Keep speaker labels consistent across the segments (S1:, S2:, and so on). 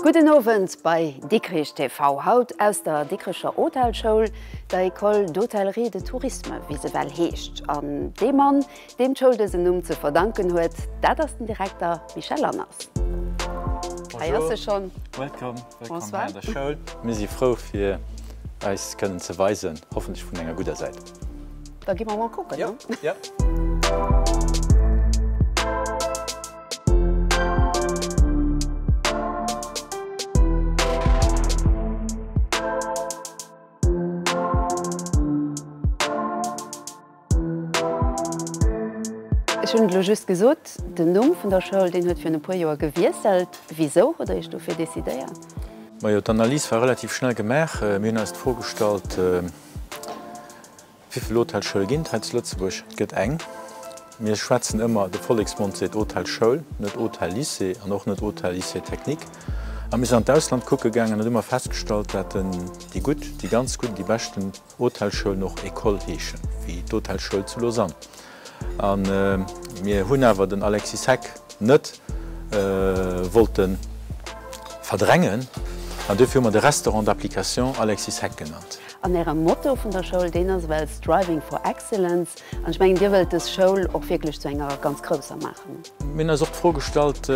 S1: Gudden Owend bei Dikrich TV, haut aus der Dikrecher Hotelschoul, der École d'Hôtellerie et de Tourisme, wéi se well heescht. An dee Mann, deem d'Schoul dësen Numm ze verdanken huet, dat ass den Direkter Michel Lanners. Hei ass e schonn.
S2: Welcome, welcome hei an der Schoul. Mir si frou fir eis kënnen ze weisen, hoffentlech vun enger gudder Säit.
S1: Da gi mer mol kucken,
S2: ne? Jo.
S1: Ech hunn et elo just gesot, den Numm vun der Schoul, deen huet virun e puer Joer gewiesselt. Wisou hutt Der Iech dofir decidéiert?
S2: Majo, d'Analys war relativ schnell gemaach. Mir hunn eis d'Fro gestallt, Wéivill Hotelschoule ginn et hei zu Lëtzebuerg? Et gëtt eng. Mir schwätzen ëmmer, de Volleksmond seet Hotelschoul, net Hotellycée an och net Hotellycée technique. A mir sinn an d'Ausland kucke gaangen an hu mer festgestallt, dat déi gutt, déi ganz gutt, déi beschten Hotelschoulen och École heeschen, wéi d'Hotelschoul zu Lausanne. A mir hunn awer den Alexis Heck net wollte verdrängen an duerfir hu mer de Restaurant d'application Alexis Heck genannt.
S1: An Äre Motto vun der Schoul, deen ass ewell Striving for Excellence. An ech mengen, Dir wëllt dës Schoul och wierklech zu enger ganz grousser maachen.
S2: Mir hunn eis och d'Fro gestallt,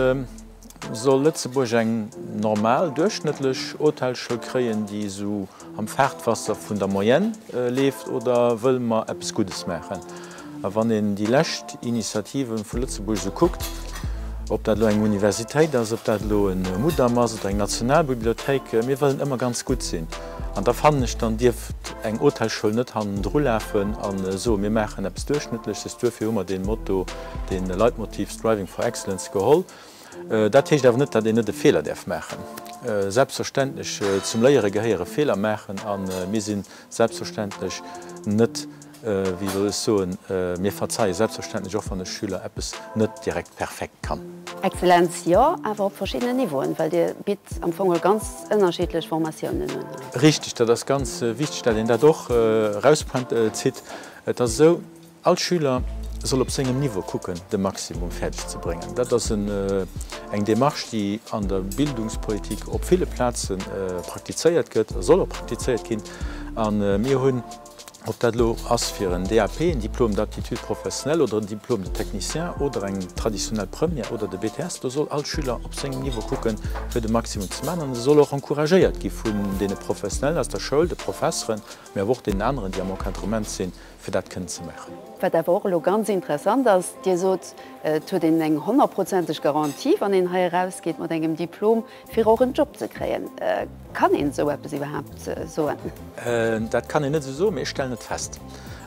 S2: Soll Lëtzebuerg eng normal, duerchschnëttlech Hotelschoul kréien, déi esou am Fahrtwasser vun der Moyenne leeft, oder wëlle mer eppes Guddes maachen? A wann een déi lescht Initiative vu Lëtzebuerg esou kuckt, ob dat elo eng Universitéit ass, ob dat elo e Mudam ass oder eng Nationalbibliothéik, mir wëllen ëmmer ganz gutt sinn. An da fannen ech, dann dierft eng Hotelschoul net hannendru lafen a soen, mir maachen eppes Duerchschnëttleches. Duerfir hu mer dee Motto, dee Leitmotiv Striving for Excellence geholl. Dat heescht awer net, datt een net e Feeler däerf maachen. Selbstverständlech, zum Léiere gehéiere Feeler maachen a mir si selbstverständlech net, wéi soll ech soen, mir verzeie selbstverständlech och, wann e Schüler eppes net direkt perfekt kann.
S1: Exzellenz jo, awer op verschiddenen Niveauen, well Dir bitt am Fong geholl ganz ënnerschiddlech Formatiounen un.
S2: Richtig, dat ass ganz wichteg, dat een dat och erauszitt. Et ass esou, All Schüler soll op sengem Niveau kucken, de Maximum fäerdeg ze bréngen. Dat ass eng Démarche, déi an der Bildungspolitik op ville Plaze praktizéiert gëtt a soll och praktizéiert ginn. A mir hunn, ob dat elo ass fir en DAP, en Diplôme d'aptitude professionnelle, oder en Diplôme de technicien oder eng traditionell Première oder de BTS, do soll all Schüler op sengem Niveau kucken, fir de Maximum ze maachen. An e soll och encouragéiert gi vun deene Professionellen aus der Schoul, de Professeren, mä awer och deenen aneren, déi am Encadrement sinn, fir dat kënnen ze maachen.
S1: Wat awer och elo ganz interessant ass, Dir sot, et huet een eng honnertprozenteg Garantie, wann een hei erausgeet mat engem Diplom, fir och en Job ze kréien. Kann een esou eppes iwwerhaapt soen?
S2: Dat kann een net esou soen, mee ech stellen et fest.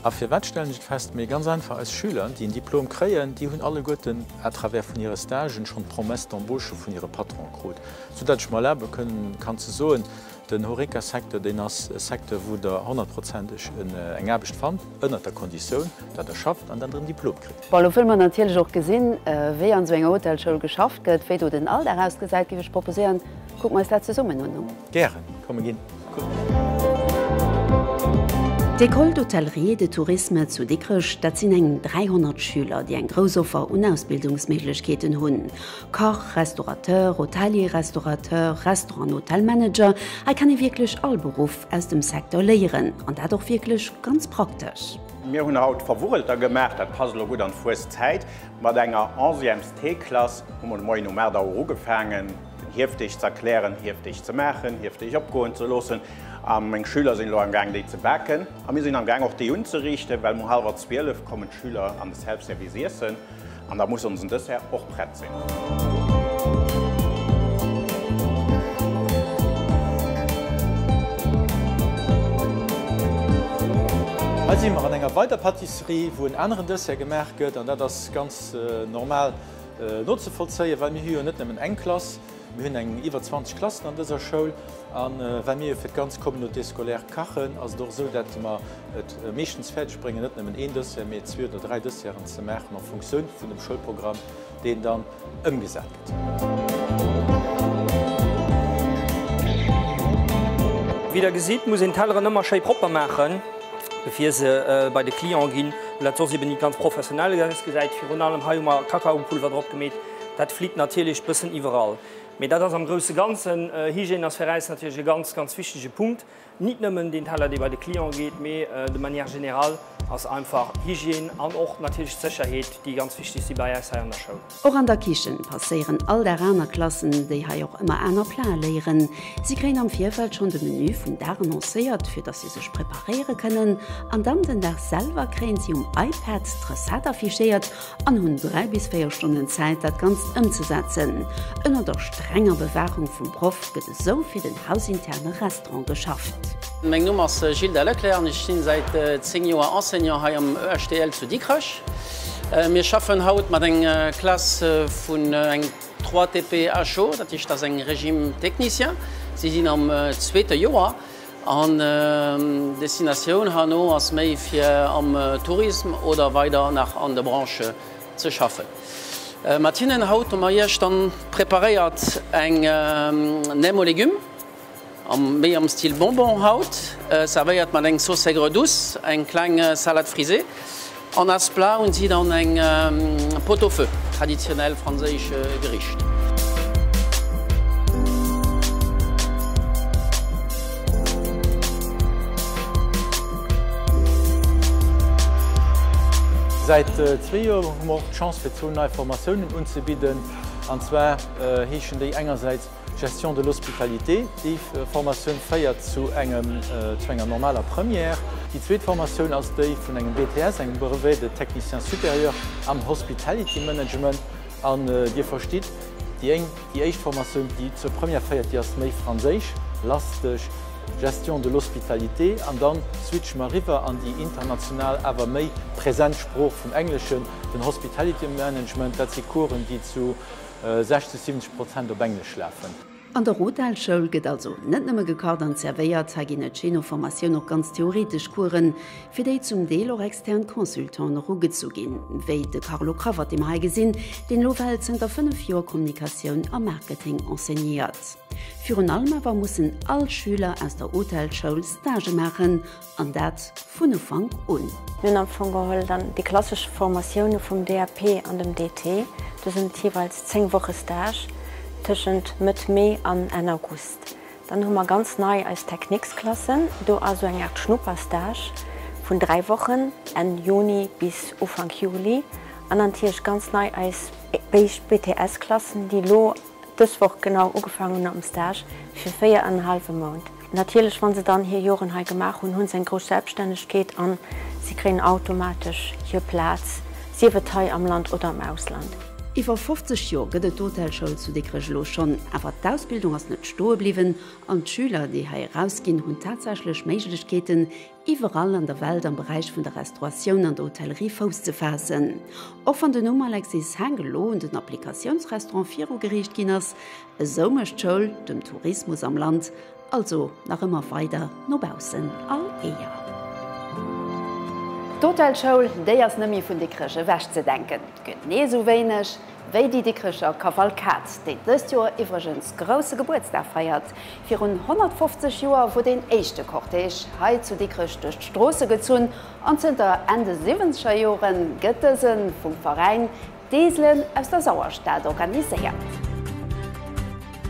S2: A firwat stellen ech et fest? Mee ganz einfach, eis Schüler, déi en Diplom kréien, déi hunn alleguerten à travers vun hire Stagen schonn d'Promesse d'embauche vun hire Patronen krut, soudatt ech mer erlabe kann ze soen, Den Horeca-Secteur, deen ass e Secteur, wou Der honnertprozenteg eng Aarbecht fannt, ënnert der Konditioun, datt Der schafft an datt Der en Diplom kritt.
S1: Bon, elo wëlle mer natierlech och gesinn, wéi an esou enger Hotelschoul geschafft gëtt, wéi do den Alldag ausgesäit. Géif ech proposéieren, kucke mer eis dat zesummen un.
S2: Gären, komm mir ginn kucken.
S1: D'École d'Hôtellerie et de Tourisme zu Dikrech, dat sinn eng 300 Schüler, déi eng grouss Offer un Ausbildungsméiglechkeeten hunn. Kach, Restaurateur, Hotelier-Restaurateur, Restaurant an Hotelmanager, hei kann ee wierklech all Beruff aus dem Secteur léieren an dat och wierklech ganz praktesch.
S3: Mir hunn haut Verwurrelter gemaach, dat passt elo gutt an d'Fueszäit. Mat enger Onzièmes T-Klass hu mer de Moien um 8 Auer ugefaangen, den Hiefdeeg ze erklären, Hiefdeeg ze maachen, Hiefdeeg opgoen ze loossen. A meng Schüler sinn elo am Gaang déi ze baken. A mir sinn am Gaang och déi unzeriichten, well um hallwer 12 kommen d'Schüler an de Self-Service iessen. An da muss onsen Dessert och prett sinn.
S2: Hei si mer an enger weider Pâtisserie, wou en aneren Dessert gemaach gëtt. An dat ass ganz normal nozevollzéien, well mir hu jo net nëmmen eng Klass, mir hunn eng iwwer 20 Klassen an dëser Schoul. A well mir jo fir d'ganz Communauté scolaire kachen, ass et och esou, dat mer et meeschtens fäerdeg bréngen, net nëmmen een Dessert, mee zwee oder dräi Desserten ze maachen en Funktioun vun dem Schoulprogramm, deen dann ëmgesat gëtt.
S4: Wéi der gesitt, muss een d'Telleren ëmmer schéi propper maachen, bevir se bei de Client ginn, well dat soss eben nit ganz professionell ausgesäit. Virun allem hei hu mer Kakaopulver drop gemeet, dat flitt natierlech bëssen iwwerall. Mee dat ass am grousse Ganzen. Hygiène ass fir äis natierlech e ganz, ganz wichtege Punkt. Nit nëmmen deen Teller, dee bei de Client geet, mee de manière générale ass einfach Hygiène an och natierlech d'Sécherheet, déi ganz wichteg si bei äis hei an der Schoul.
S1: Och an der Kichen passéieren all Dag aner Klassen, déi hei och ëmmer aner Plae léieren. Si kréien am Virfeld schonn de Menü vum Dag annoncéiert, fir dass si sech preparéiere kënnen. An dann den Dag selwer kréien si um iPad d'Recette affichéiert an hunn 3 bis 4 Stonnen Zäit dat Ganzt ëmzesetzen. Ënner der strenger Bewaachung vum Proff gëtt esou fir den hausinterne Restaurant geschafft.
S5: Mäin Numm ass Gilda Leclerc an ech sinn säit 10 Joer Enseignant hei am EHTL zu Dikrech. Mir schaffen haut mat eng Klass vun eng 3 TP à chaud, dat heescht dat ass eng Régime technicien. Si sinn am zweete Joer. An Destinatioun herno ass méi fir am Tourisme oder weider nach an der Branche ze schaffen. Mat hinnen haut hu mer iech dann preparéiert eng Nème aux légumes, méi am Style Bonbon haut, servéiert mat eng Sauce aigre douce, eng kleng Salade frisée An als Plat hunn si dann eng Pot-au-feu, traditionell franséisch Gericht.
S2: Säit zwee Joer hu mer och d'Chance fir zwou nei Formatiounen unzebidden. An zwar heeschen déi engersäits Gestion de l'hospitalité, déi Formatioun féiert zu engem, zu enger normaler Première. Déi zweet Formatioun ass déi vun engem BTS, engem Brevet de technicien supérieur am Hospitality Management. An Dir verstitt, déi eng, déi éischt Formatioun, déi zur Première féiert, déi ass méi franséisch lasteg, Gestion de l'hospitalité, an dann switche mer eriwwer an déi international, awer méi present Sprooch vum Engleschen, den Hospitality Management. Dat si Coursen, déi zu 60, 70 Prozent op Englesch lafen.
S1: An der Hotelschoul gëtt also net nëmme gekacht an zerwéiert, hei ginn et jee no Formatioun och ganz theoretesch Coursen, fir déi zum Deel och extern Consultanten erugezu ginn, wéi de Carlo Cravat, dee mer hei gesinn, deen elo well zënter 5 Joer Kommunikatioun a Marketing enseignéiert. Virun allem awer mussen all Schüler aus der Hotelschoul Stagë maachen An dat vun Ufank un.
S6: Mir hunn am Fong geholl dann déi klassesch Formatioune vum DAP an dem DT. Do sinn et jeeweils 10 Woche Stage tëschent Mëtt Mee an Enn August. Dann hu mer ganz nei eis Techniques-Klassen. Do ass esou eng Aart Schnupper-Stage vun 3 Wochen, Enn Juni bis Ufank Juli. An dann natierlech ganz nei eis éischt BTS-Klassen, déi elo dës Woch genau ugefaangen hunn am Stage fir 4 an en hallwe Mount. Natierlech, wa se dann hir Joren hei gemaach hunn, hu se eng grouss Selbststännegkeet a si kréien automatesch hir Plaz, sief et hei am Land oder am Ausland.
S1: Iwwer 50 Joer gëtt et d'Hotelschoul zu Dikrech elo schonn, awer d'Ausbildung ass net stoe bliwwen an d'Schüler, déi hei erausginn, hunn tatsächlech Méiglechkeeten, iwwerall an der Welt am Beräich vun der Restauratioun an der Hotellerie Fouss ze faassen. Och wann den Numm Alexis Henk elo un den Applikatiounsrestaurant virugereecht ginn ass, esou mécht d'Schoul dem Tourismus am Land also nach ëmmer weider no baussen all Éier. D'Hotelschoul, déi ass nëmme vun Dikrech ewechzedenken, genee esou wéineg wéi déi Dikrecher Kavalkad, déi dëst Joer iwwregens grousse Gebuertsdag feiert. Virun 150 Joer wor deen éischte Cortège hei zu Dikrech duerch d'Stroosse gezunn an zënter Enn de siwwenzeger Jore gëtt dëse vum Veräin D'Eselen aus der Sauerstad organiséiert.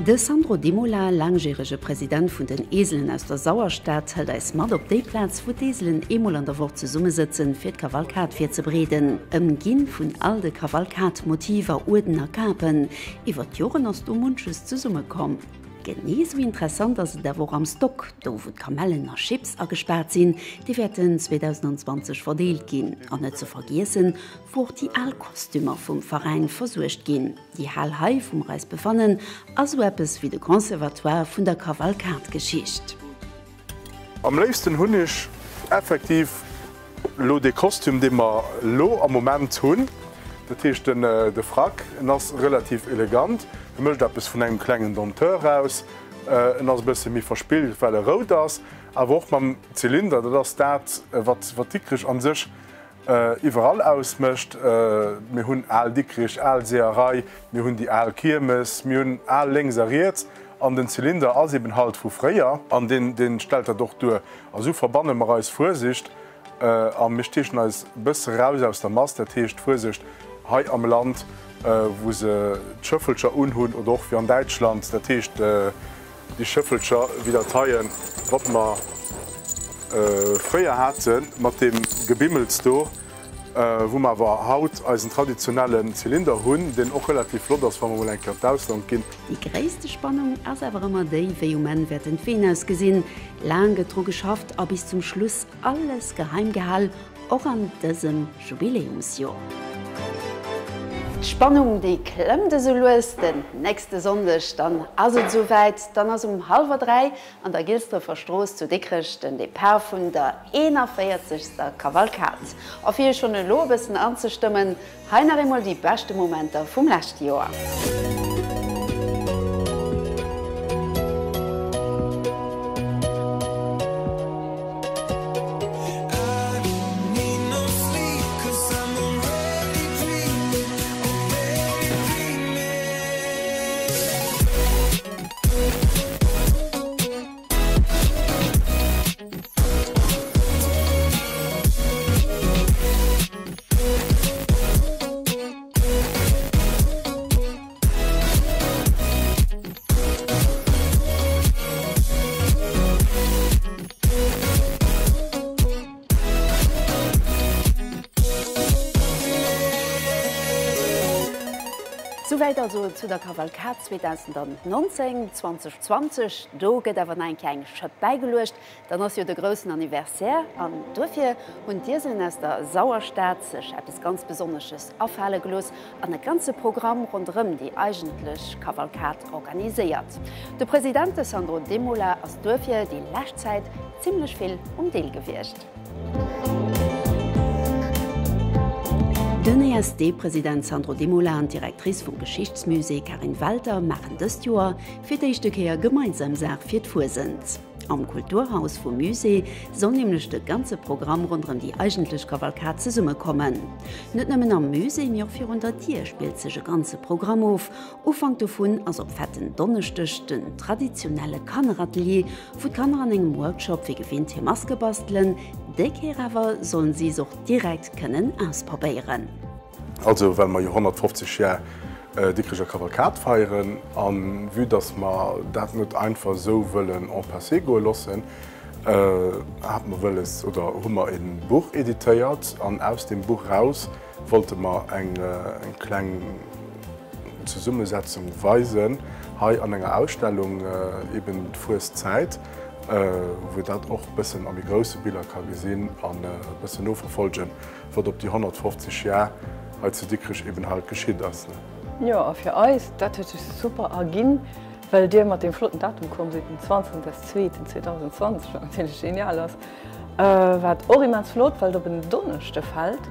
S1: De Sandro Dimola, laangjärege President vun den Eselen aus der Sauerstad, hëlt eis mat op déi Plaz, wou d'Eselen eemol an der Woch zesummesëtzen, fir d'Kavalkad virzebereeden. Ëmginn vun all de Kavalkad-Motiver, Uerden a Kapen. Iwwer d'Joren ass do munches zesummekomm. Genee sou interessant ass et awer och am Stock, do wou d'Kamellen a Chips agespaart sinn. Déi wäerten 2020 verdeelt ginn. An net ze vergiessen, wou och déi al Kostümer vum Veräin versuergt ginn. Déi Hal hei, wou mer eis befannen, ass sou eppes wéi de Conservatoire vun der Kavalkad-Geschicht.
S7: Am léifsten hunn ech effektiv elo dee Kostüm, dee mer elo am Moment hunn, dat heescht de Frack. En ass relativ elegant, e mécht eppes vun engem klengen Dompteur aus. En ass e bësse méi verspillt, well e rout ass, awer och mam Zylinder, dat ass dat, wat Dikrech a sech iwwerall ausmécht. Mir hunn al Dikrich, al Seeërei, mir hunn déi al Kiermes, mir hunn al lénks a riets an den Zylinder ass eben halt vu fréier an deen, deen stellt dat och duer. A sou verbanne mer eis Fuesicht a mir stiechen eis e bësse raus aus der Mass, dat heescht d'Fuesicht hei am Land. wou se d'Schëffelcher unhunn, oder och wéi an Däitschland, dat heescht déi Schëffelcher wéi dat heien, wat mer fréier hate mat deem Gebimmels do, wou mer awer haut eisen traditionellen Zylinder hunn, deen och relativ flott ass, wa mer mol eng Kéier an d'Ausland ginn.
S1: Déi gréisste Spannung ass awer ëmmer déi, wéi um Enn wäerten d'Ween ausgesinn. Laang gëtt dru geschafft a bis zum Schluss alles geheim gehal, och an dësem Jubiläumsjoer. D'Spannung déi klëmmt esou lues, den nächste Sonndeg dann ass et esou wäit, dann ass um hallwer 3 an der Gilsdrëffer Strooss zu Dikrech den Depart vun der 41. Kavalkad. A fir iech schonn elo e bëssen anzestëmmen, Hei nach eemol déi beschte Momenter vum leschte Joer. Souwäit also zu der Kavalkad 2019, 2020. Do gëtt awer nach eng Kéier eng Schëpp bäigeluecht. Dann ass jo de groussen Anniversaire an duerfir hunn d'Ieselen aus der Sauerstad sech eppes ganz Besonnesches afale gelooss an e ganze Programm ronderëm déi eigentlech Kavalkad organiséiert. De President, de Sandro Demola, ass duerfir déi lescht Zäit zimmlech vill um Dill gewiescht. Den ESD-President Sandro Demola an d'Directrice vum Geschichtsmusée Carine Welter maachen dëst Joer fir d'éischte Kéier gemeinsam Saach fir d'Fuesent. Am Kulturhaus vum Musée soll nämlech de ganze Programm ronderëm déi eigentlech Kavalkad zesummekommen. Net nëmmen am Musée, mee och virun der Dier spillt sech e ganze Programm of. Ufank dovun ass op Fetten Donneschdeg den traditionelle Kanneratelier, wou d'Kanner an engem Workshop wéi gewinnt hir Maske bastelen. Déi Kéier awer sollen si se och direkt kënnen ausprobéieren.
S7: Also well mer jo 150 Jar Dikricher Kavalkad feieren a vue dass mer dat net einfach esou wëllen en passé goe loossen, hate mer wëlles oder hu mer e Buch editéiert an aus deem Buch eraus wollte mer eng kleng Zesummesetzung weisen hei an enger Ausstellung, eben d'Fueszäit, wou een dat och e bëssen a méi grousse Biller ka gesinn an e bëssen noverfolgen. Wat op déi 150 Jar hei zu Dikrech eben halt geschitt ass.
S8: Jo, a fir eis, dat huet sech super erginn, well Dir mat deem flotten Datum komm sidd, den 20.02.2020, wat natierlech genial ass, wat och immens flott, well et op en Donneschde fält,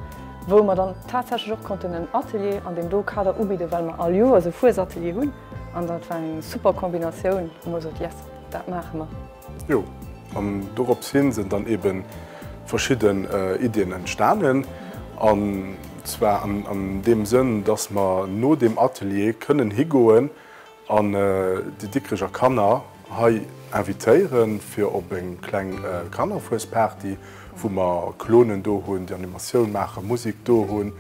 S8: wou mer dann tatsächlech och konnten en Atelier an deem do Kader ubidden, well mer all Joers e Fuesatelier hunn. An dat war eng super Kombinatioun, wou mer sot, Yes, dat maache mer.
S7: Jo, an dorops hin sinn dann eben verschidden Iddien entstanen, an zwar an deem Sënn, dass mer no deem Atelier kënnen higoen an déi Dikreger Kanner hei invitéieren fir op eng kleng Kannerfuesparty, wou mer Clownen do hunn, déi Animatioun maachen, Musek do hunn,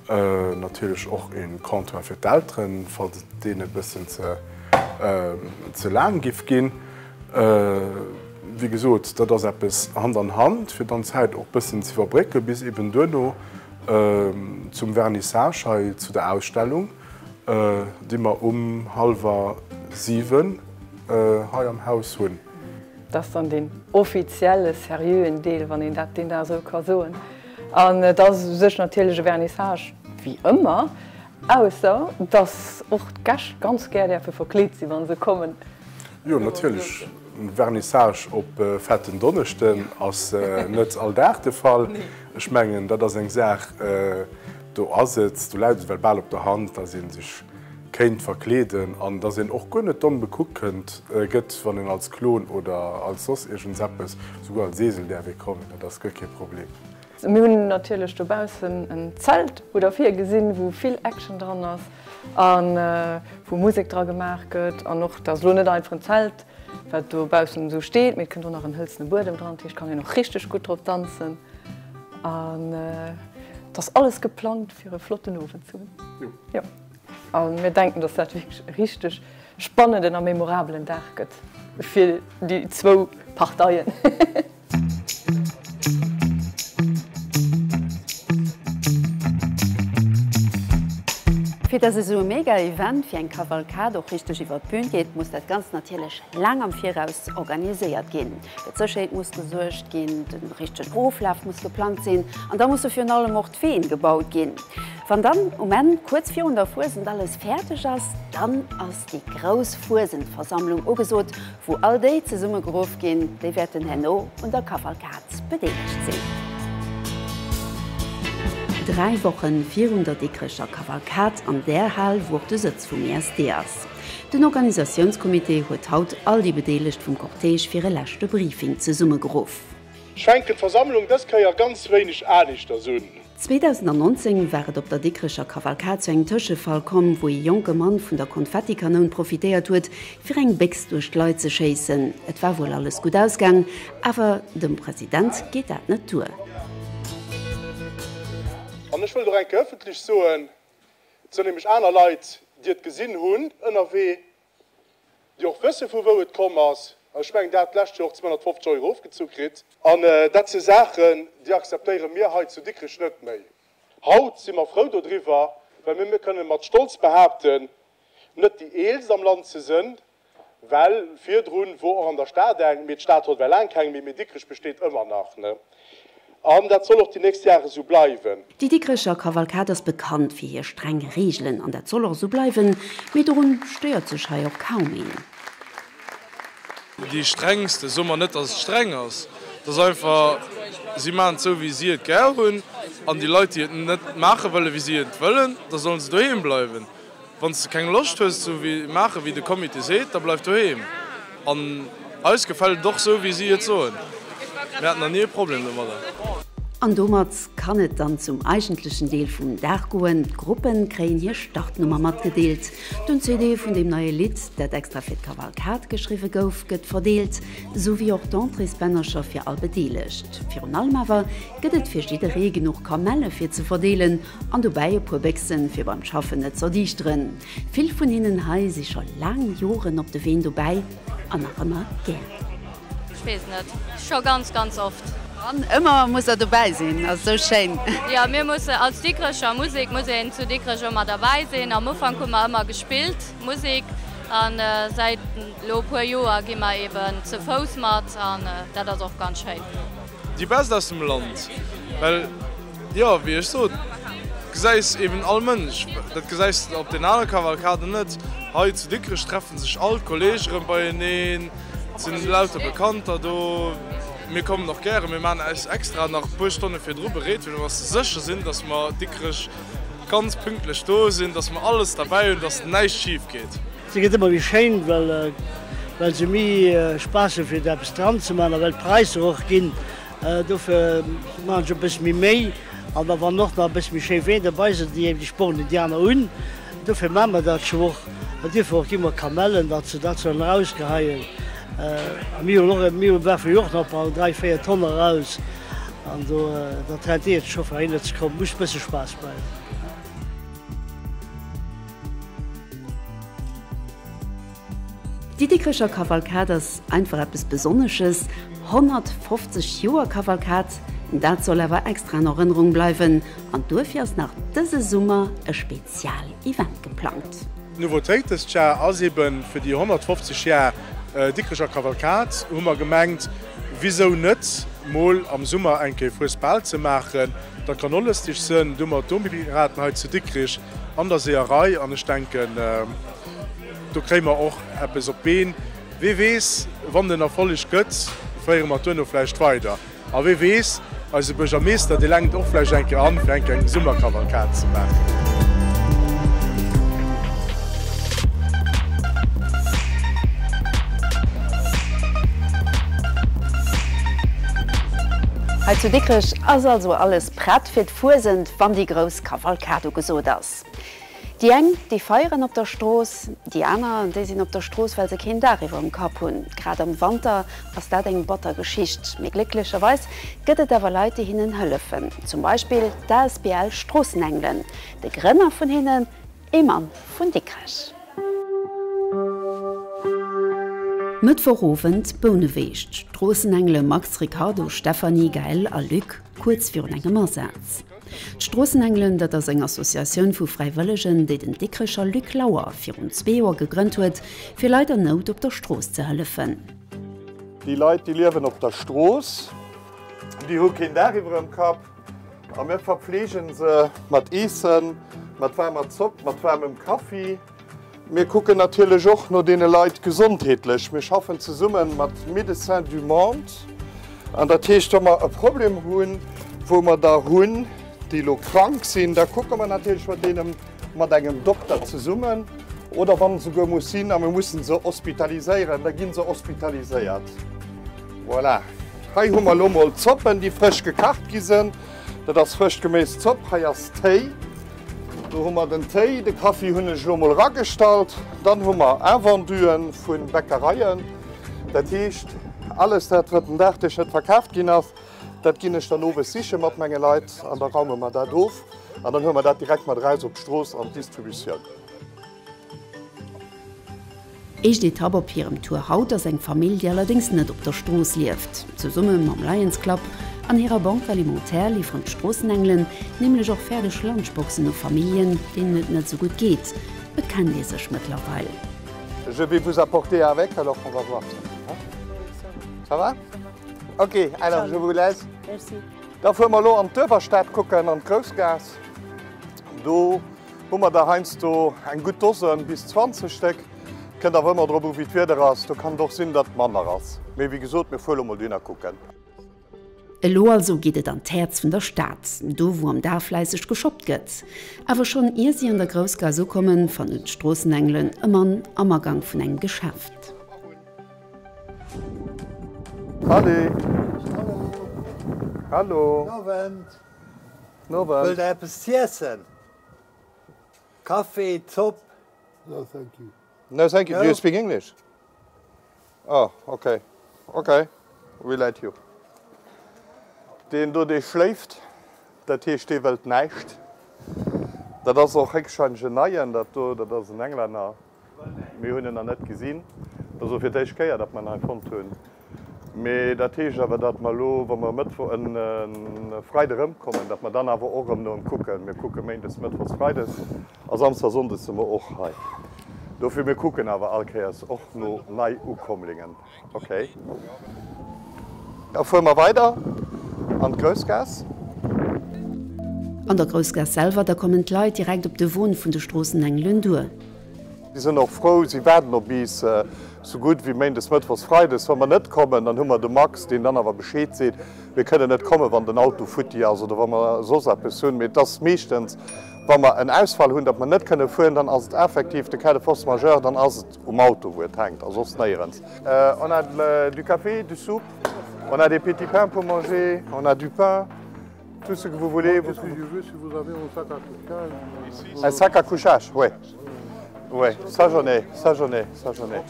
S7: natierlech och e Comptoir fir d'Elteren, falls et deene e bëssen ze laang giff ginn. Wéi gesot, dat ass eppes Hand an Hand, fir dann d'Zäit och bëssen z'iwwerbrécke bis eben duerno zum Vernissage hei zu der Ausstellung, déi mer um hallwer 7 hei am Haus hunn.
S8: Dat ass dann deen offizielle, seriöen Deel, wann een dat deen Dag esou ka soen. An et ass u sech natierlech e Vernissage wéi ëmmer, ausser dass och d'Gäscht ganz gär däerfe verkleet sinn, wa se kommen.
S7: Jo, natierlech. Vernissage op Fetten Donneschden ass net all Dag de Fall. Ech mengen, dat ass eng Saach, do ass et, do läit et well bal op der Hand, dass ee sech kéint verkleeden an dass een och guer net domm bekuckt kënnt, gëtt, wann een als Klon oder als soss iergendseppes, souguer als Esel däerf ee kommen, dat ass guer kee Problem.
S8: Mir hunn natierlech dobaussen en Zelt oder virgesinn, wou vill Action dran ass a wou Musek dra gemaach gëtt. An och, dat ass elo net einfach en Zelt, wat dobaussen esou steet, mee et kënnt och nach en hëlzene Buedem dran. Dat heescht, kann een och richteg gutt drop danzen. An et ass alles geplangt, fir e flotten Owend ze hunn. Jo. A mir denken, dass dat wierklech e richteg spannenden a memorabelen Dag gëtt fir déi zwou Parteien.
S1: Fir dass esou e mega Event wéi eng Kavalkad och richteg iwwer d'Bühn geet, muss dat Ganzt natierlech laang am Viraus organiséiert ginn. Fir d'Sécherheet muss gesuergt ginn, de richtegen Oflaf muss geplangt sinn an da musse virun allem och d'Ween gebaut ginn. Wann dann um Enn kuerz virun der Fuesent alles fäerdeg ass, dann ass déi grouss Fuesentversammlung ugesot, Wou all déi zesumme geruff ginn, déi wäerten herno un der Kavalkad bedeelegt sinn. 3 Wochen virun der Dikrecher Kavalkad an där Hal, wou och de Sëtz vum ESD ass. Den Organisatiounscomité huet haut all déi Bedeelegt vum Cortège fir e leschte Briefing zesummegeruff.
S7: Ech fänken d'Versammlung dës Kéier ganz wéineg aneschters un.
S1: 2019 war et op der Dikrecher Kavalkad zu engem Tëschefall komm, wou ee jonke Mann vun der Konfettikanoun profitéiert huet, fir eng Béchs duerch d'Leit ze schéissen. Et war wuel alles gutt ausgaang, awer dem President geet dat net duer.
S7: An ech wëllt och eng Kéier ëffentlech soen, et sënn nämlech aner Leit, déi et gesinn hunn ënnerwee, déi och wësse vu wou et komm ass, an ech mengen dat d'lescht Joer och 250 Euro ofgezu kritt, an dat si Saachen, déi akzeptéiere mir hei zu Dikrech net méi. Haut si mer frou dodriwwer, well mir kënne mat Stolz behaapten, net déi eelst am Land ze sënn, well virdrun wor och an der Stad eng, mee d'Stad huet well laang keng méi, mee Dikrech besteet ëmmer nach, ne? An dat soll och déi nächst Jahre sou bleiwen.
S1: Déi Dikrecher Kavalkad ass bekannt fir hir streng Reegelen an dat soll och sou bleiwen, mee dorun stéiert sech hei och kaum een.
S9: Déi strengste, soe mer net, datt et streng ass, et ass einfach, si maachen et sou wéi si et gär hunn an déi Leit, déi et net maache wëllen, wéi si et wëllen, da sollen se doheem bleiwen. Wann s de keng Loscht hues esou wéi maache wéi de Comité seet, da bleif doheem. An eis gefält et och esou wéi si et soen. Mir haten nach ni e Problem domadder.
S1: An domat kann et dann zum eigentlechen Deel vum Dag goen. D'Gruppen kréien hir Startnummer matgedeelt. Den CD vun deem neie Lidd, dat extra fir d'Kavalkad geschriwwe gouf, gëtt verdeelt, sou wéi och d'Entréesbännercher fir all Bedeelegt. Virun allem awer gëtt et fir jidderee genuch Kamelle fir ze verdeelen An dobäi e puer Béchsen, fir beim Schaffen net z'erdiischteren. Vill vun hinnen hei si scho laang Joren op de Ween dobäi an nach ëmmer gär.
S10: Ech weess net, scho ganz ganz oft.
S1: An ëmmer muss der dobäi sinn, ass esou schéin.
S10: Jo, mir musse als Dikrecher Musek muss een zu Dikrech ëmmer derbäi sinn. Am Ufank hu mer ëmmer gespillt Musek an säit elo e puer Joer gi mer eben ze Fouss mat an dat ass och ganz schéin.
S9: Déi best aus dem Land, well jo, wéi ech sot, gesäis eben all Mënsch. Dat gesäis de op den anere Kavalkaden net. Hei zu Dikrech treffe sech all d'Kollege rëm beieneen, et sinn lauter Bekannter do. Mir kommen och gären, mir maachen eis extra nach e puer Stonne virdru bereet, fir dass mer sécher sinn, dass mer Dikrech ganz pünktlech do sinn, dass mer alles derbäi hunn, dass näischt schif geet.
S11: Se gëtt ëmmer méi schéin, well se méi Spaass hu fir do eppes dran ze man a well d'Präisser och ginn. Dofir maachen ech och e bësse méi Méi. An da wann och nach e bësse méi schéi Ween derbei sinn, déi déi spornen déi aner un. Dofir maache mer dat scho och. An duerfir och gi mer Kamellen, datt se dat sollen erausgeheien. A mir hunn och, mir werfe jo och nach bal 3, 4 Tonne eraus. An do, dat rentéiert sech scho fir heihinner ze kommen. Muss e bësse Spaass bleiwen.
S1: Déi Dikrecher Kavalkad ass einfach eppes Besonnesches. 150 Joer Kavalkad, dat soll awer extra an Erënnerung bleiwen an duerfir ass nach dëse Summer e Spezial-Event geplangt.
S7: D'Nouveautéit dëst Jar ass eben, fir déi 150 Jar Dikrecher Kavalkad hu mer gemengt, wisou net mol am Summer eng Kéier Fuesbal ze maachen. Dat kann och lëstig sënn. Du hu mer d'Dompiraten hei zu Dikrich an der Seeërei an ech denken, do kréie mer och eppes op d'Been. Wee weess, wann den Erfolleg gëtt, féiere mer et duerno vläicht weider. A wee weess, eise Buergermeester, dee lenkt och vläicht eng Kéier an, fir eng Kéier eng Summerkavalkad ze maachen.
S1: Hei zu Dikrech ass also alles prett fir d'Fuesent, wann déi grouss Kavalkad ugesot ass. Déi eng, déi feieren op der Strooss, déi aner, déi sinn op der Strooss, well se keen Daach iwwerem Kapp hunn. Grad am Wanter ass dat eng batter Geschicht. Mee glécklecherweis gëtt et awer Leit, déi hinnen hëllefen. Zum Beispill d'ASBL Stroossenengelen. De Grënner vun hinnen. Ee Mann vun Dikrech. Mëttwochowend, Bouneweg, D'Stroossenengele Max, Ricardo, Stephanie, Gaëlle a Luc kuerz virun engem Asaz. D'Stroossenengelen, dat ass eng Associatioun vu Fräiwëllegen, déi den Dikrecher Luc Lauer virun zwee Joer gegrënnt huet, fir Leit an Nout op der Strooss ze hëllefen.
S7: Déi Leit, déi liewen op der Strooss, déi hu keen Daach iwwerem Kapp. A mir verpfleegen se mat Eessen, mat waarmer Zopp, mat waarmem Kaffi. Mir kucken natierlech och no deene Leit gesondheetlech. Mir schaffen zesumme mat Médecins du Monde. An dat heescht, wa mer e Problem hunn, wou mer der hunn, déi elo krank sinn, da kucke mer natierlech mat deene mat engem Dokter zesummen. Oder wann et esouguer muss sinn a mir mussen se hospitaliséieren, da gi se hospitaliséiert. Voilà. Hei hu mer elo mol d'Zoppen, déi frësch gekacht gi sinn. Dat ass frëscht Geméiszopp. Hei ass Téi. Do hu mer den Téi. De Kaffi hunn ech elo mol eragestallt. Dann hu mer Invenduen vu Bäckereien. Dat heescht, alles dat, wat den Dag duerch net verkaaft ginn ass, dat ginn ech dann owes siche mat menge Leit an da raume mer dat of an dann huele mer dat direkt mat eraus op d'Strooss an d'Distributioun.
S1: Éischt Etapp op hirem Tour haut ass eng Famill, déi allerdéngs net op der Strooss lieft. Zesumme mam Lions Club an hirer Banque Alimentaire liwweren d'Stroossenengelen nämlech och fäerdeg Lunchboxen u Familljen, deenen et net esou gutt geet. Et kennt ee sech mëttlerweil.
S7: Je vais vous apporter avec alors on va voir ça. Ça va? Ok, alors je vous laisse.
S6: Merci.
S7: Da fuere mer elo an d'Uewerstad kucken, an d'Groussgaass. Do Hu mer der heiansdo eng gutt Dosen, bis 20 Stéck. Kënnt awer ëmmer drop u wéi d'Wieder ass, do kann et och sinn, datt manner ass. Mee wéi gesot, mir fuere lo mol dohinner kucken.
S1: Elo also geet et an d'Häerz vun der Stad, do wou am Dag fläisseg geshoppt gëtt. Awer schonn ier si an der Groussgaass ukommen, fannen d'Stroossenengelen e Mann am Agank vun engem Geschäft.
S7: Salut! Hallo!
S12: Owend!
S7: Nowend.
S12: Wëllt der eppes z'iessen? Kaffi, Zopp?
S7: No, thank you. No, thank you. Do you speak English? Oh, okay. Okay, we let you. Deen do, dee schléift, dat heescht, dee wëllt näischt. Dat ass och héchstwahrscheinlech en Neien, dat do, dat ass en Englänner. Mir hunn en nach net gesinn. Dat ass och fir d'éischt Kéier, datt mer en hei fonnt hunn. Mee dat heescht awer, datt mer elo, wa mer e Mëttwo e Freide erëmkommen, datt mer dann awer och erëm no em kucken. Mir kucke méindes, mëttwochs, freides a samsdes a sonndes si mer och hei. Dofir, mir kucken awer all Kéiers och no Neiukommlingen. Ok. Da fuere mer weider an d'Groussgaass.
S1: An der Groussgaass selwer, da kommen d'Leit direkt op de Won vun de Stroossenengelen duer.
S7: Si sinn och frou, si waarden op iis sou gutt wéi méindes, mëttwochs, freides. Wa mer net kommen, dann hu mer de Max, deen dann awer Bescheed seet, mir kënnen net kommen, wann den Auto futti ass oder wa mer soss eppes hunn. Mee et ass meeschtens, wa mer en Ausfall hunn, datt mer net kënne fueren, dann ass et effektiv de Cas de force majeure, dann ass et um Auto, wou et hänkt a soss néierens. On a du café, du soupe, on a des petits pains pour manger, on a du pain. Tout ce que vous voulez.
S13: Moi, vous... Je veux, si vous avez un sac à couchage.
S7: Un sac à couchage, oui. Oui, ça j'en ai, ça j'en ai, ça j'en ai.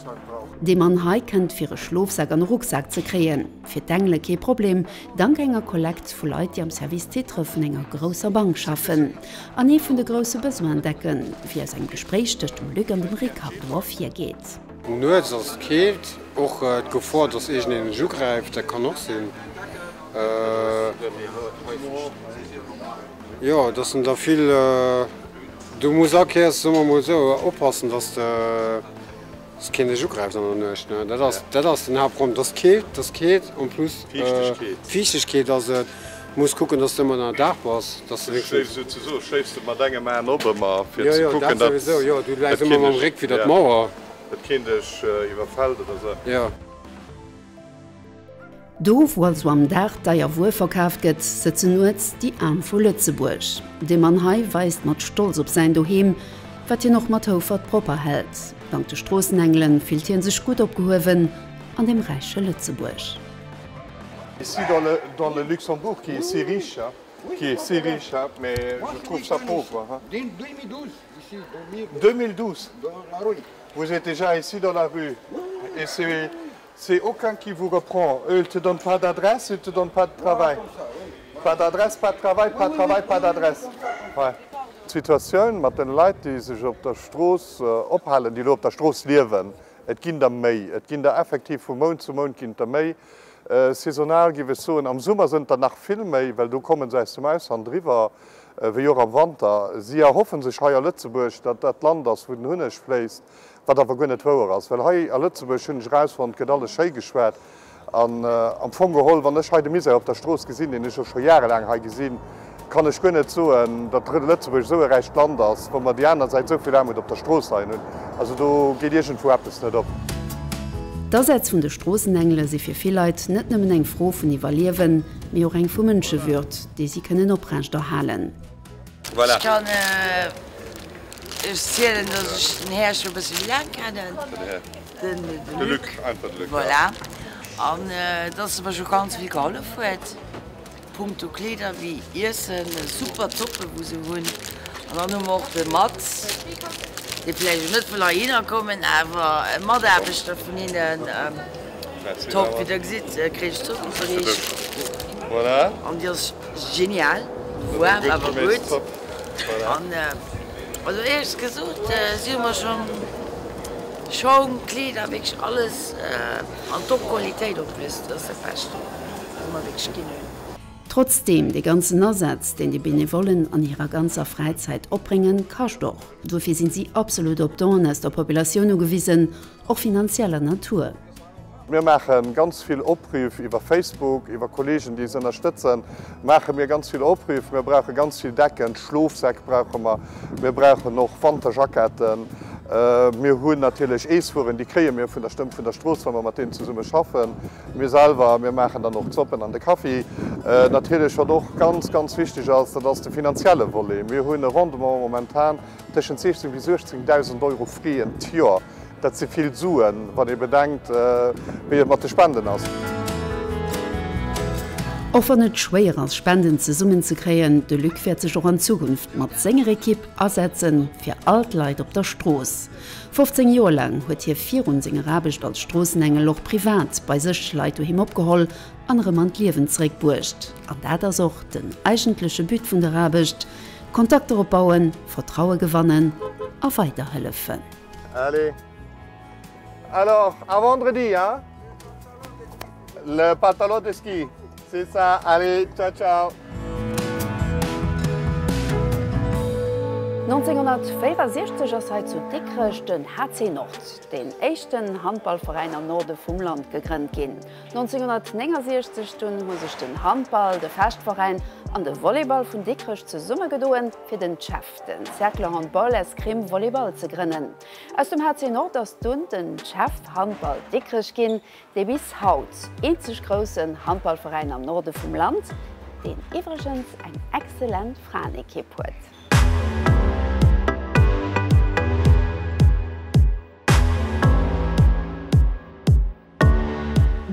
S1: Dee Mann hei kënnt fir e Schlofsak an e Rucksak ze kréien. Fir d'Engele kee Problem, dank enger Kollekt vu Leit, déi am Service Titre vun enger grousser Bank schaffen an ee vun de grousse Besoinen decken, wéi aus engem Gespréich tëscht dem Luc an dem Ricardo ervirgeet.
S14: Nuets ass et keelt, och d'Gefor, dass iergendeen dech ugräift, dat kann och sinn. Jo, dass en der vill, du muss all Kéiers, soe mer mol esou, oppassen, dass de, dass keen dech ugräift an der Nuecht, ne. Dat ass, dat ass den Haaptproblem, dass keelt, dass keelt en plus Fiichtegkeet ass et. Muss kucken, dass de ëmmer ënner Daach bass, dass de
S7: Du schléifs souzesoe, schléifs de mat engem Aen op ëmmer, fir ze kucken,
S14: dat souwisou, jo, du läis ëmmer mam Réck widder d'Mauer.
S7: Dat keen dech iwwerfält oder sou.
S14: Jo.
S1: Do wou also am Dag deier Wuer verkaaft gëtt, sëtzen nuets déi Aarm vu Lëtzebuerg. Dee Mann hei weist mat Stolz op säin Doheem, wat hien och mat Houfert propper hält. Dank de Stroossenengelen fillt hien sech gutt opgehuewen an deem räiche Lëtzebuerg.
S7: Ici dans le dans le Luxembourg qui est si riche hein, qui est si riche hein, mais je trouve ça pauvre hein.
S13: 2012 ici,
S7: 2012. Vous êtes déjà ici dans la rue et c'est C'est aucun qui vous reprend. Eux, ils te donnent pas d'adresse, ils te donnent pas de travail. Pas d'adresse, pas de travail, pas de travail, pas d'adresse. Ouais.
S13: D'Situatioun mat den Leit, déi sech op der Strooss ophalen, déi elo op der Strooss liewen, et ginn der méi. Et ginn der effektiv vu Mount zu Mount ginn et der méi. Saisonal géif ech soen, am Summer sënn et der nach vill méi, well do komme se aus dem Ausland eriwwer, wéi och am Wanter. Si erhoffen sech hei a Lëtzebuerg, datt dat Land ass, wou den Hunneg fléisst, wat awer guer net wouer ass. Well hei a Lëtzebuerg, hunn ech erausfonnt, gëtt alles schéi geschwat. An am Fong geholl, wann ech hei de Misär op der Strooss gesinn, deen ech jo scho jarelaang hei gesinn, kann ech guer net soen, datt Lëtzebuerg esou e räicht Land ass, wa mer déi aner Säit esou vill Aarmut op der Strooss leien hunn. Also do geet iergendwou eppes net op.
S1: D'Asätz vun de Stroossenengele si fir vill Leit net nëmmen eng Fro vun Iwwerliewen, mee och eng vu Mënschewürd, déi si kënnen oprechterhalen.
S15: Ech kann Iech zielen, dass ech den Här scho e bësse méi laang kennen, de Luc, voilà, an dass e mer scho ganz vill gehollef huet, punkto Kleeder wéi Iessen, super Zoppe wou se hunn. An dann hu mer och de Mats, dee vläicht elo net wëll heihinner kommen, awer e Mataarbechter vun hinnen, top, wéi der gesitt, kréich ech d'Zopp iwwerreecht an déi ass Genial, waarm awer gutt an also éierlech gesot si hu mer schon Schong, Kleeder, wierklech alles an top Qualitéit en plus, dat ass dat Bescht wat se mer wierklech ginn hunn.
S1: Trotzdeem, dee ganzen Asaz, deen déi Benevollen an hirer ganzer Fräizäit opbréngen, kascht och. Dofir sinn si absolut op Donen aus der Populatioun ugewisen, och finanzieller Natur.
S13: Mir maache ganz vill Opriff iwwer Facebook, iwwer Kolleegen, déi eis ënnerstëtzen, maache mir ganz vill Opriff. Mir brauche ganz vill Decken, Schlofsäck brauche mer, mir brauchen och Wanterjacketten. Mir hunn natierlech Eesswueren, déi kréie mir vun der Stëmm vun der Strooss, wa mer mat deenen zesumme schaffen. Mir selwer, mir maachen dann och d'Zoppen an de Kaffi. Natierlech, wat och ganz, ganz wichteg ass, dat ass de finanzielle Volet. Mir hunn e Rendement momentan tëschent 16 bis 18.000 Euro Frais d'Joer. Dat si vill Suen, wann ee bedenkt, wéi et mat de Spenden ass.
S1: Och wann et schwéier ass, Spenden zesummen ze kréien, de Luc wäert sech och an Zukunft mat senger Ekipp asetzen, fir all d'Leit op der Strooss. 15 Joer laang huet hie virun senger Aarbecht als Stroossenengel och privat bei sech Leit doheem opgeholl an erëm an d'Liewen zeréckbruecht. An dat ass och den eigentleche But vun der Aarbecht, Kontakter opbauen, Vertraue gewannen a weiderhëllefen.
S13: Allez. Alors, à vendredi, hein? Le pantalon de ski. C'est ça. Allez, ciao, ciao.
S1: 1964 ass hei zu Dikrech den HC Nord, deen éischten Handballveräin am Norde vum Land, gegrënnt ginn. 1969 dunn hu sech den Handball, de Fechtveräin an de Volleyball vun Dikrech zesummegedoen, fir den Chef. Den Cercle Handball Escrime Volleyball ze grënnen. Aus dem HC Nord ass dunn den Chef Handball Dikrech ginn, dee bis haut eenzeg groussen Handballveräin am Norde vum Land, deen iwwregens eng excellent Fraenekipp huet.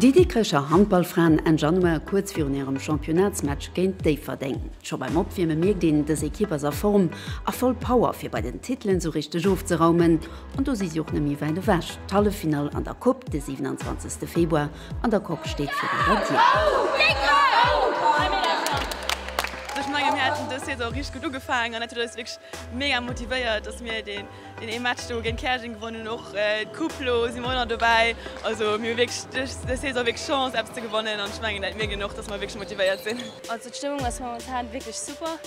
S1: Déi Dikrecher Handballfraen Enn Januar kuerz virun hirem Championnatsmatch géint Déifferdeng. Scho beim Opwierme mierkt een, dës Ekipp ass a Form a voll Power fir bei den Titelen sou richteg ofzeraumen. An do si si och net méi wäit ewech, D'Halleffinall an der Coupe de 27 Februar an der Coque steet virun der Dier.
S16: Ech mengen mir haten dës Saison richteg gutt ugefaangen an dat huet eis wierklech mega motivéiert, dass mir deen Deen ee Match do géint Käerjeng gewonnen hunn, och d'Coupe lo si mer och nach dobäi. Also mir hu wierklech dës Saison wierklech Chance eppes ze gewannen an ech mengen dat mierkt een och, dass mer wierklech motivéiert sinn.
S17: Also d'Stëmmung ass momentan wierklech super,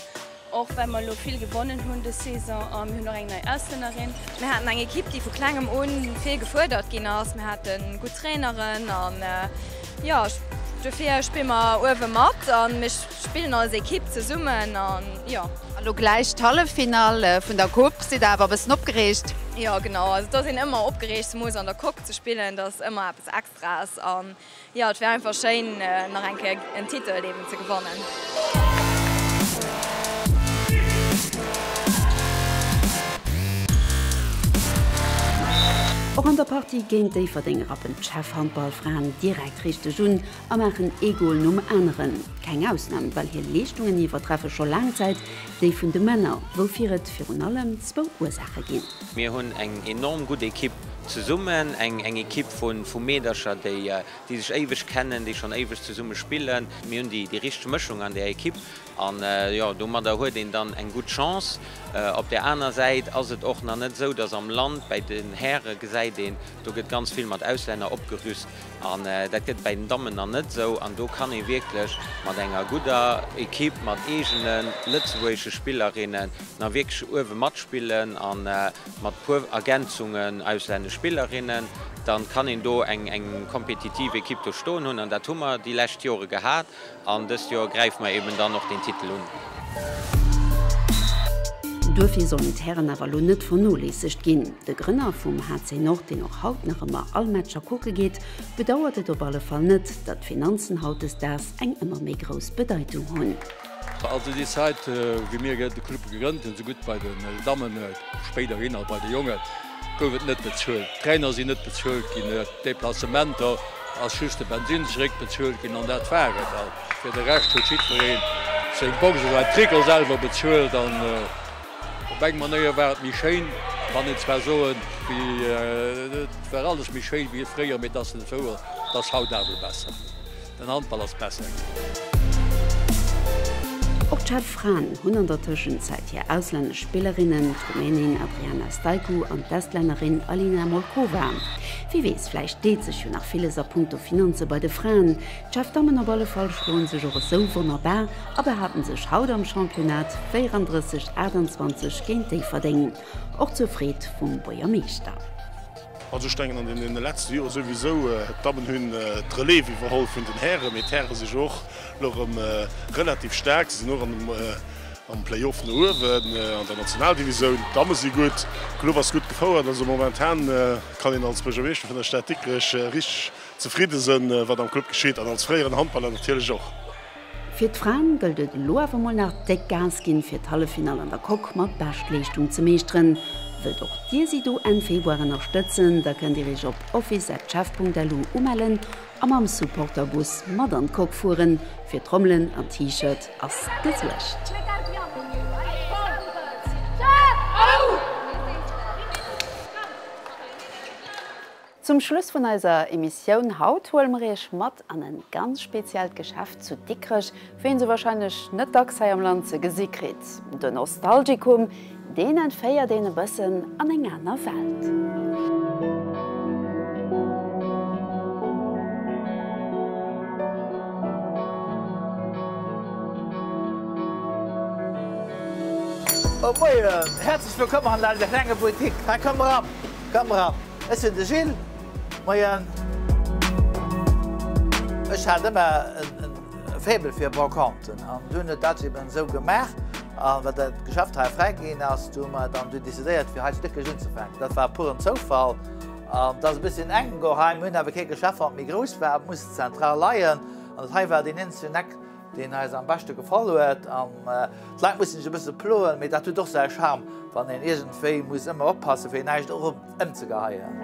S17: och well mer elo vill gewonnen hunn dës Saison a mir hunn och eng nei Auslännerin. Mir haten eng Ekipp déi vu klengem un vill gefuerdert ginn ass. Mir hate gutt Traineren an jo dofir spille mer uewe mat an mir Spillen als Ekipp zesummen an jo.
S18: A lo gläich d'Halleffinall vun der Coupe. Sidd der awer e bëssen opgereegt?
S17: Jo genau, also et ass een ëmmer opgereegt, zemoos an der Coque ze spillen, dat ass ëmmer eppes Extraes an jo et wär einfach schéin nach eng Kéier en Titel eben ze gewannen.
S1: Och an der Partie géint Déifferdeng rappen d'Chef-Handballfraen direkt richteg un. A maachen ee Gol nom aneren. Keng Ausnam, well hir Leeschtungen iwwertreffe scho laang Zäit déi vun de Männer, woufir et virun allem zwou Ursaache ginn.
S19: Mir hunn eng enorm gutt Ekipp zesummen, eng Ekipp vu Meedercher, déi sech éiweg kennen, déi schonn éiweg zesumme spillen. Mir hunn déi richteg Mëschung an där Ekipp an jo, domadder huet een dann eng gutt Chance. Op där aner Säit ass et och nach net esou, datt am Land, bäi den Häre gesäit een, do gëtt ganz vill mat Auslänner opgerüst an dat gëtt bäi den Dammen nach net esou. An do kann ee wierklech mat enger gudder Ekipp, mat eegene lëtzebuergesche Spillerinnen nach wierklech uewe matspillen a mat puer Ergänzungen, auslännesch Spillerinnen, dann kann een do eng kompetitiv Ekipp do stoen hunn an dat hu mer déi lescht Jore gehat. An dëst Joer gräife mer eben dann och deen Titel un.
S1: Duerfir sollen d'Hären awer elo net vernoléissegt ginn. De Grënner vum HC Nord, deen och haut nach ëmmer all Matcher kucke geet, bedauert et op alle Fall net, datt d'Finanzen hautdesdaags eng ëmmer méi grouss Bedeitung hunn.
S20: Also déi Zäit wéi mir de Club gegrënnt hunn, sougutt bei den Dammen, spéiderhin och bei de Jongen, gouf et net bezuelt. D'Trainer sinn net bezuelt ginn, d'Deplacementer ass just de Bensinn zeréck bezuelt ginn an dat war et. A fir de Rescht huet jiddweree seng Box a säin Trikot selwer bezuelt. An op eng Manéier war et méi schéin, kann een zwar soen, wéi et war alles méi schéin wéi fréier, mee et ass net wouer, et ass haut awer besser. Den Handball ass besser ginn.
S1: Och d'Chef-Fraen hunn an der Tëschenzäit hir auslännesch Spillerinnen, d'Rumänin Adriana Staicu an d'Estlännerin Alina Molkova. Wie weess, vläicht deet sech jo nach villes a punkto Finanze bei de Fraen. D'Chef-Dammen op alle Fall schloen sech och esou wonnerbar a behaapten sech haut am Championnat 34, 28 géint Déifferdeng. Och zur Freed vum Buergermeeschter.
S7: Also ech denken an deene letzte Jore souwisou, d'Dammen hunn d'Relève iwwerholl vun den Hären, mee d'Häre si jo och elo erëm relativ staark. Se sinn och am Play-off no uewen an der Nationaldivisoun. D'Damme si gutt, de Club ass gutt gefouert. Also momentan kann een als Buergermeeschter vun der Stad Dikrech richteg zefridde sënn, wat am Club geschitt an als fréieren Handballer natierlech och.
S1: Fir d'Fraen gëllt et elo awer mol nach déck Gas ginn fir d'Halleffinall an der Coque mat Beschtleeschtung ze meeschteren. Wëllt och dir si do Enn Februar ënnerstëtzen, da kënnt dir iech op office@chef.lu umellen a mam Supporterbus mat an d'Coque fueren. Fir Trommelen an T-Shirt ass gesuergt. Zum Schluss vun eiser Emissioun haut huele mer iech mat an en ganz speziellt Geschäft zu Dikrech, wéi een se wahrscheinlech net dacks hei am Land ze gesi kritt. Den Nostalgicum, deen entféiert een e bëssen an eng aner Welt.
S12: Oh moien, häerzlech wëllkomm an eiser klenge Boutique. Hei komm eran, komm eran. Ech sinn de Gilles. Moien. Ech hat ëmmer e Faible fir Brocanten an dunn huet dat eben esou gemaach. A wat dat Geschäft hei fräi ginn ass, du hu mer dann du decidéiert fir hei zu Dikrech unzefänken. Dat war puren Zoufall an et ass e bësschen enk och hei. Mir hunn awer kee Geschäft wat méi grouss war, et muss zentral leien an dat hei war deen eenzegen Eck, deen eis am beschte gefall huet. An d'Leit mussen sech e bësse ploen, mee dat huet och säi Charme, wann een iergendwéi muss ëmmer oppassen, fir näischt ëmzegeheien.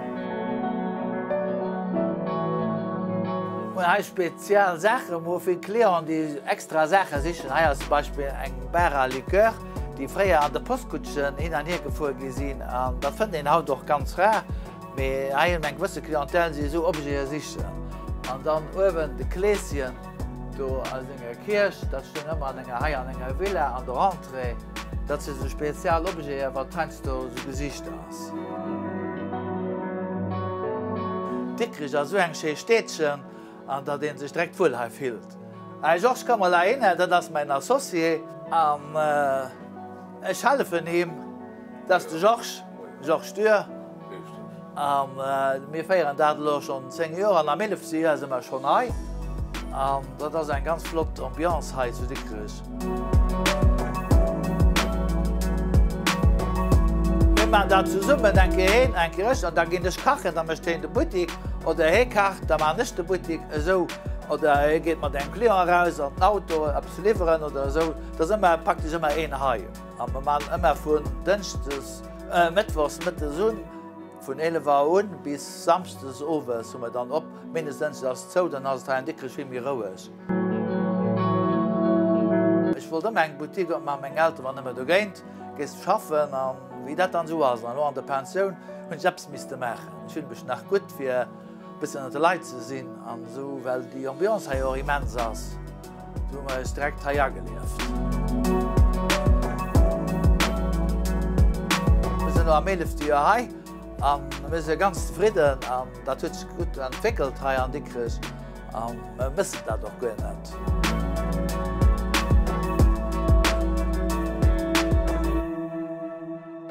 S12: Mir hunn hei spezial Saachen, mir hu vill Clienten, déi extra Saache sichen. Hei ass zum Beispill eng Bar à liqueur, déi fréier an de Postkutschen hin an hier gefuer gi sinn. An dat fënnt een haut och ganz rar. Mee hei hunn eng gewësse Clientèle, déi esou Objete sichen. An dann uewen de Kleeschen do aus enger Kierch, dat stoung ëmmer an enger, hei an enger Villa an der Entrée. Dat si sou spezial Objete, wat heiansdo sou gesicht ass. Dikrich ass esou eng schéi Städchen, an datt ee sech direkt wuel hei fillt. Hei Georges, komm mol heihinner, dat ass mäin Associé an ech hellefen him. Dat ass de Georges, Georges Dürr. A mir féieren dat elo schonn 10 Joer an am eelefte Joer si mer schonn hei. An dat ass eng ganz flott Ambiance hei zu Dikrech. Mir maachen dat zesummen, eng Kéier heen, eng Kéier ech. An da ginn ech kachen, da mécht heen de Buttik. Oder hee kacht, da maachen ech de Buttik. Esou. Oder hee geet mat engem Client eraus an den Auto eppes liwweren oder esou. Et ass ëmmer praktesch ëmmer een hei. A mer maachen ëmmer vun Dënschdes, Mëttwochs mëttes un, vun 11 Auer un bis Samschdes owes hu mer dann op. Mindestens Dënschdes ass zou, dann ass et hei an Dikrech vill méi roueg. Ech wollt ëmmer eng Boutique opmaachen, meng Eltere waren ëmmer dogéint, gees schaffen an wéi dat dann esou ass. An elo an der Pensioun hunn ech eppes misste maachen. Ech fille mech nach gutt fir e bëssen ënner de Leit ze sinn an esou, well déi Ambiance hei och immens ass. Du hu mer eis direkt hei agelieft. elo am eelefte Joer hei a mir si ganz zefridden an dat huet sech gutt entwéckelt hei an Dikrech a mir mëssen dat och guer net.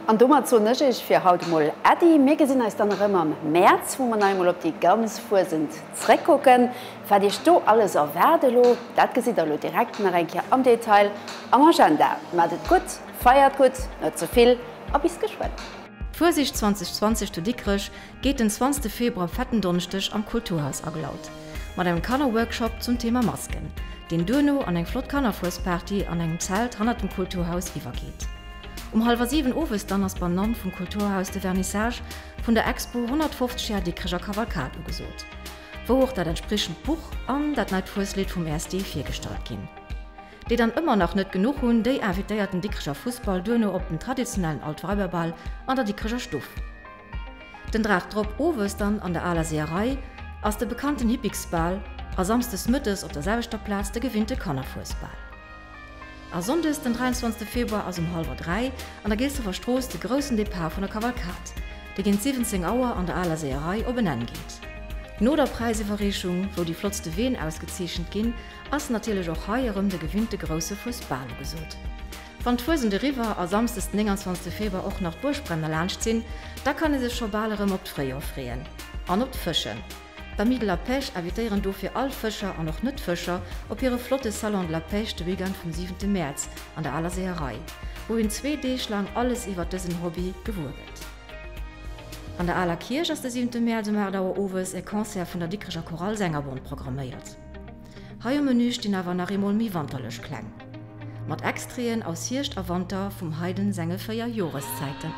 S1: An domat soen ech Iech fir haut emol Äddi. Mir gesinn eis dann erëm am Mäerz, wou mer nach eemol op déi ganz Fuesent zréckkucken. Wat Iech do alles erwaart elo, dat gesitt der elo direkt nach eng Kéier am Detail am Agenda. Maacht et gutt, feiert gutt, net ze vill a bis geschwënn.
S21: D'Fuesicht 2020 zu Dikrech geet den 20 Februar Fetten Donneschdeg am Kulturhaus agelaut, mat engem Kannerworkshop zum Thema Masken, deen duerno an eng flott Kannerfuesparty an engem Zelt hannert dem Kulturhaus iwwergeet. Um hallwer 7 owes dann ass beim Nann vum Kulturhaus de Vernissage vun der Expo 150 Jar Dikrecher Kavalkad ugesot, wou och dat entspriechend Buch an dat neit Fueslidd vum ESD virgestallt ginn. Déi dann ëmmer nach net genuch hunn, déi invitéiert den Dikrecher Fussball duerno op den traditionellen Altweiberbal an der Dikrecher Stuff. Den Drag drop owes dann an der aler Seeërei ass de bekannten Hippiksbal a samsdes mëttes op der selwechter Plaz de gewinnte Kannerfuesbal. A sonndes den 23 Februar ass um hallwer 3 an der Geesdrefer Strooss de groussen Depart vun der Kavalkad, déi géint 17 Auer an der aler Seeërei op en Enn geet. No der Präisiwwerreechung, wou déi flottste Ween ausgezeechent ginn, ass natierlech och hei erëm de gewinnte grousse Fuesbal ugesot. Wann d'Fuesent eriwwer a samsdes den 29 Februar och nach d'Buergbränn erlaanscht sinn, da kann ee sech scho bal erëm op d'Fréijoer freeën. An op d'Fëschen. D'Amis de la Pêche invitéieren dofir all Fëscher an och Net-Fëscher op hire flotte Salon de la Pêche de Weekend vum 7 Mäerz an der Aler Seeërei, wou een zwee Deeg laang alles iwwert dësen Hobby gewuer gëtt. An der Aler Kierch ass de 7 Mäerz um 8 Auer owes e Concert vun der Dikrecher Chorale Sängerbond programméiert. Hei um Menü stinn awer nach eemol méi wanterlech Kläng. Mat Extraiten aus Hierscht a Wanter vum Haydn senge 4 Joreszäiten.